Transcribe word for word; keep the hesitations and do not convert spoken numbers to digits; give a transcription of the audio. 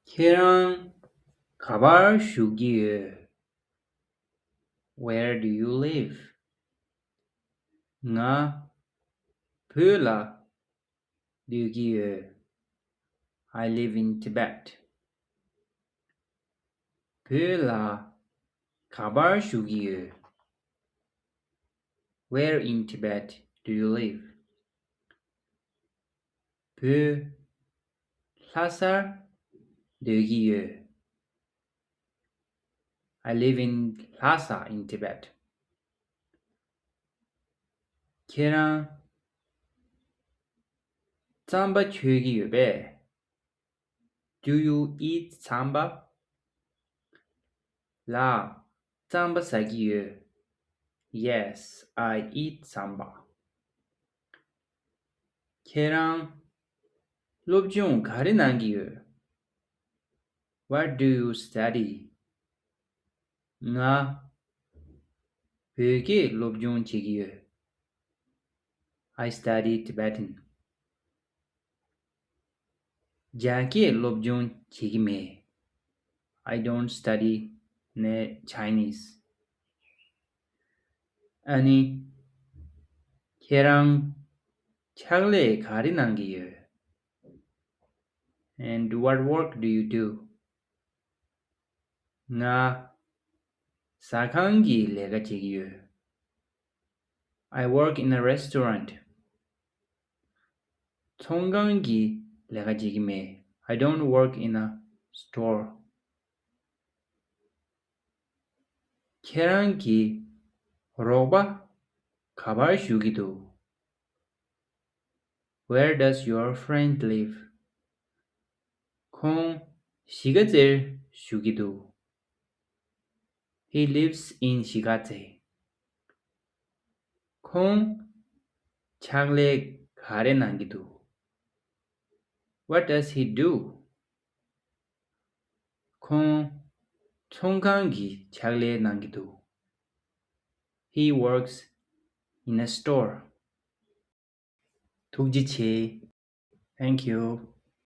ཁྱེད་རང་ག་པར་བཞུགས་ཀྱི་ཡོད། Where do you live? ང་བོད་ལ་སྡོད་ཀྱི་ཡོད། I live in Tibet. བོད་ལ་ག་པར་བཞུགས་ཀྱི་ཡོད། Where in Tibet do you live? བོད་ལྷ་སར་སྡོད་ཀྱི་ཡོད། I live in Lhasa in Tibet. ཁྱེད་རང་རྩམ་པ་མཆོད་ཀྱི་ཡོད་པས། Do you eat tsampa? ལགས། རྩམ་པ་ཟ་གི་ཡོད། Yes, I eat tsampa. ཁྱེད་རང་སློབ་སྦྱོང་ག་རེ་གནང་གི་ཡོད། What do you study? ང་བོད་སྐད་སློབ་སྦྱོང་བྱེད་ཀྱི་ཡོད། I study Tibetan. རྒྱ་སྐད་སློབ་སྦྱོང་བྱེད་ཀྱི་མེད། I don't study Ne- Chinese. ཨ་ནི། ཁྱེད་རང་ཕྱག་ལས་ག་རེ་གནང་གི་ཡོད། And what work do you do? ང་ཟ་ཁང་གི་ལས་ཀ་བྱེད་ཀྱི་ཡོད། I work in a restaurant. ཚོང་ཁང་གི་ལས་ཀ་བྱེད་ཀྱི་མེད། I don't work in a store. ཁྱེད་རང་གི་རོགས་པ་ག་པར་བཞུགས་ཀྱི་འདུག Where does your friend live? ཁོང་གཞིས་ཀ་རྩེར་བཞུགས་ཀྱི་འདུག He lives in Shigatse. ཁོང་ཕྱག་ལས་ག་རེ་གནང་གི་འདུག What does he do? ཁོང་ཚོང་ཁང་གི་ཕྱག་ལས་གནང་གི་འདུག He works in a store. ཐུགས་རྗེ་ཆེ། Thank you.